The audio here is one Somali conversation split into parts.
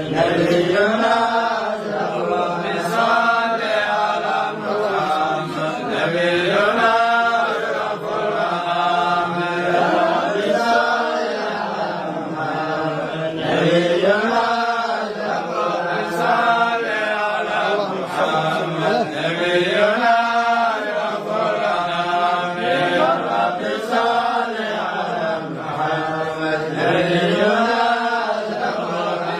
نبينا صل على محمد نبينا أشرف الأنام. يا رب صل على محمد نبينا أشرف. صل على محمد نبينا أشرف الأنام. يا رب صل على محمد نبينا أشرف. صل على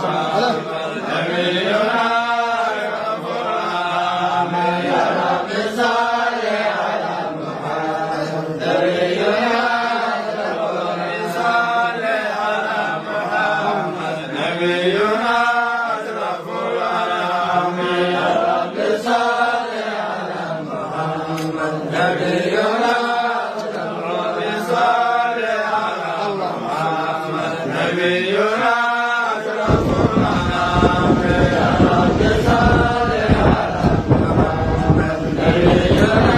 محمد نبينا أشرف الأنام. يا رب صل على محمد نبينا أشرف. صل على محمد نبينا أشرف الأنام. يا رب صل على محمد نبينا أشرف. صل على محمد نبينا أشرف الأنام. يا رب صل على محمد نبينا.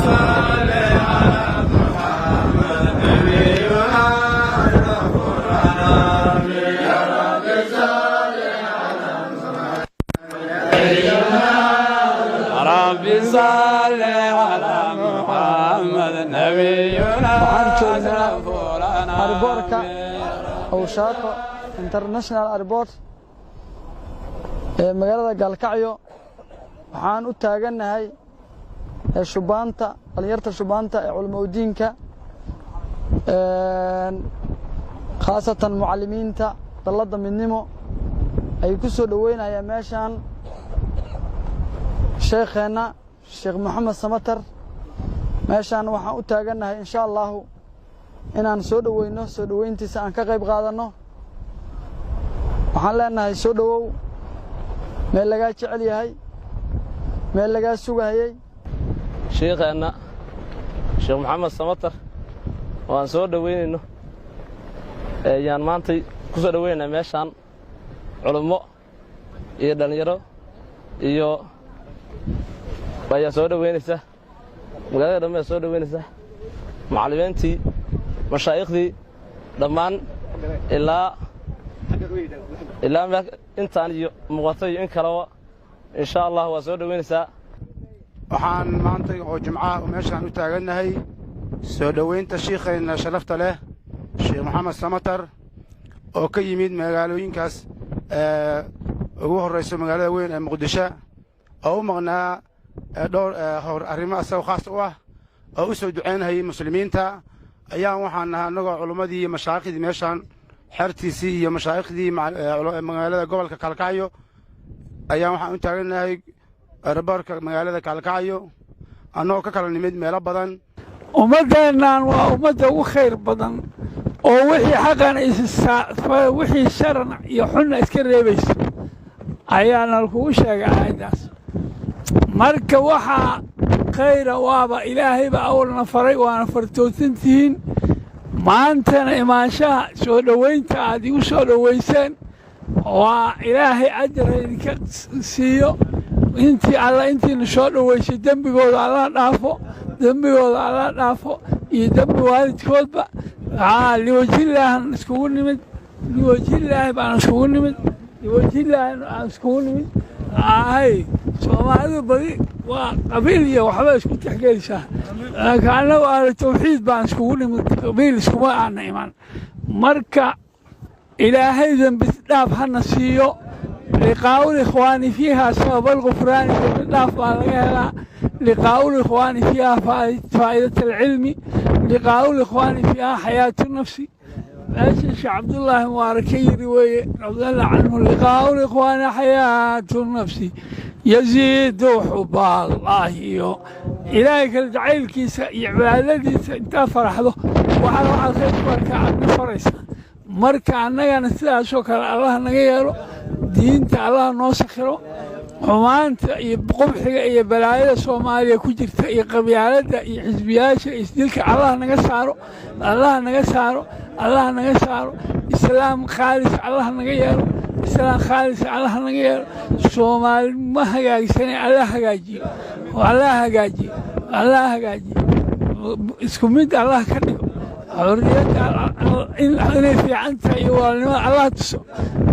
صل على محمد نبينا أشرف الأنام. يا رب صل على محمد نبينا. رب صل على محمد نبينا Waxaan joognaa أشرف الأنام. Airport-ka Awshaako International Airport ee magaalada Gaalkacyo. Waxaan u taagannahay ee shubaanta, dhalinyarta shubaanta ee culimaa'udiinka, khaasatan mucallimiinta dalladda Midnimo, ay ku soo dhoweynayaan meeshaan sheekheenna Sheekh Maxamed Samatar. Meeshaan waxaan u taagannahay, insha Allahu, inaan soo dhoweyno, soo dhoweyntiisa aan ka qayb qaadanno. Waxaan leenahay, soo dhowow, meel lagaa jecel yahay, meel lagaa sugahayey. Shiikheenna Sheekh Maxamed Samatar oo aan soo dhoweynayno ayaan maantay ku soo dhoweynaa meeshaan. Culummo iyo dhallinyaro iyo ayaa soo dhoweynaysa, magaalada dhammi ayaa soo dhoweynaysa, macallimiintii, mashaaikhdii dhammaan, ilaa intaan iyo muuqato iyo in kaleba, insha Allah, waa soo dhoweynaysaa. Waxaan maanta oo Jimcaha meeshaan u taagannahay soo dhoweynta shiikheenna sharafta leh, Sheekh Maxamed Samatar, oo ka yimid magaalooyinkaas ugu horrayso magaalada weyn ee Muqdisho, oo u maqnaa dhowr hor arrimo asagoo khaas u ah, oo u soo ducaynahayay muslimiinta. Ayaan waxaan nahay annagoo culummadii iyo mashaaikhdii meeshaan, xertiisii iyo mashaaikhdii magaalada gobolka Kaalkacyo, ayaan waxaan u taagannahay airport-ka magaalada Kaalkacyo, annagoo ka kala nimid meelo badan. Ummaddeennan waa ummadda ugu khayr badan oo wixii xaqana wixii sharan iyo xunna iska reebaysa ayaana lakugu sheegay aayaddaas. Marka waxaa khayra waaba Ilaahayba awalna faray, waana fartoosantihiin. Maantana imaanshaha soo dhowaynta aad igu soo dhowayseen waa Ilaahay ajar ha idinka siiyo. Intii Alla intiina soo dhowaysay, dembigooda Alla dhaafo, dembigooda Alla dhaafo iyo dembi waalidkoodba. Liwajhillaahan iskugu nimid, liwajhillaahi baan iskugu nimid, liwajhillaahi aan iskugu nimid. Hay, Soomaalidu badi waa qabiil iyo waxba isku tixgelisaa, laakiin annagu ahlu tawxiid baan iskugu nimid, qabiil iskuma aana iman. Marka Ilaahay dembi dhaaf hana siiyo. لقاء الإخوان فيها سبب الغفران، dembi dhaaf baa laga helaa. لقاء الإخوان فيها فائدة العلم، لقاء الإخوان فيها حياة النفس. Meesha Sheekh Cabdullaahi Mubaarake yiri weeye، رضي الله عنه: لقاء الإخوان حياة النفس يزيد حب الله. Iyo Ilaahay kala jacaylkiisa iyo cibaadadiisa intaa faraxdo, waxaad khayr ku arkaa aadna faraysa. Marka annagana sidaasoo kale Allah naga yeelo, diinta Allah noo sakhiro, xumaanta iyo qubxiga iyo balaayada Soomaaliya ku jirta iyo qabyaaladda iyo xisbiyaasha iyo isdilka Allah naga saaro, Allah naga saaro, Allah naga saaro. Islaam khaalis Allah naga yeelo, Islaam khaalis Allah naga yeelo. Soomaali ma hagaagsane, Allah hagaajiyo, Allah hagaajiyo, Allah hagaajiyo, isku mid Allah ka dhigo. Xorriyadda inay fiican tahay iyo walaalnimada Allah tuso.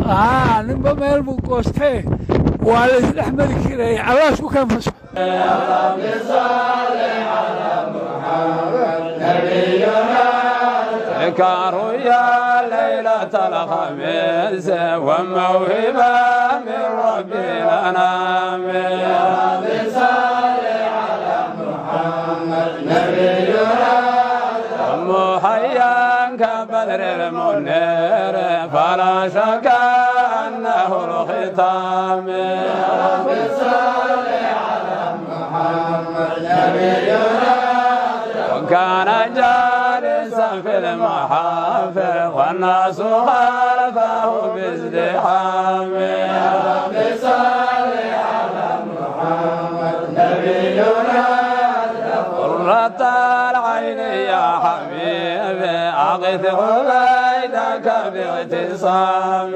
Aa ninba meel buu goostee, waa la isdhex mari karaya. Allah isku keenfaso. ذكر يا ليلة الخميس وموهبة من ربي الأنام. يا رب صل على محمد نبينا محيا كبدر المنير، فلا شك أنه الختام. يا رب صل على محمد نبينا. وكان جالسا في المحافل والناس خلفه بازدحام. يا رب صل على محمد نبينا. قرة العين يا حبيبي، أغث عبيدك باعتصام.